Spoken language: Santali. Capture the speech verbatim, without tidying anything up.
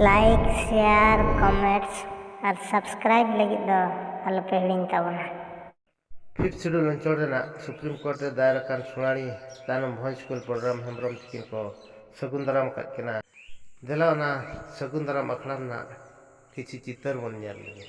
ᱞᱟᱭᱤᱠ, ᱥᱮᱭᱟᱨ, ᱠᱚᱢᱮᱱᱴᱥ ᱟᱨ ᱥᱟᱵᱥᱠᱨᱟᱭᱤᱵ ᱞᱟᱹᱜᱤᱫ ᱫᱚ ᱟᱞᱚᱯᱮ ᱦᱤᱲᱤᱧ ᱛᱟᱵᱚᱱᱟ᱾ ᱯᱷᱤᱯᱛᱷ ᱥᱤᱰᱩᱞ ᱚᱧᱪᱚᱞ ᱨᱮᱱᱟᱜ ᱥᱩᱯᱨᱤᱢ ᱠᱳᱨᱴ ᱨᱮ ᱫᱟᱭᱮᱨ ᱟᱠᱟᱱ ᱥᱩᱱᱟᱹᱲᱤ ᱛᱟᱭᱱᱚᱢ ᱵᱷᱚᱸᱡᱽ ᱠᱩᱞ ᱯᱨᱚᱰᱨᱟᱢ ᱦᱮᱢᱵᱨᱚᱢ ᱛᱤᱠᱤᱱ ᱠᱚ ᱥᱟᱹᱜᱩᱱ ᱫᱟᱨᱟᱢ ᱟᱠᱟᱫ ᱠᱤᱱᱟ᱾ ᱫᱮᱞᱟ ᱚᱱᱟ ᱥᱟᱹᱜᱩᱱ ᱫᱟᱨᱟᱢ ᱟᱠᱷᱲᱟ ᱨᱮᱱᱟᱜ ᱠᱤᱪᱷᱤ ᱪᱤᱛᱟᱹᱨ ᱵᱚᱱ ᱧᱮᱞ ᱞᱮᱜᱮ᱾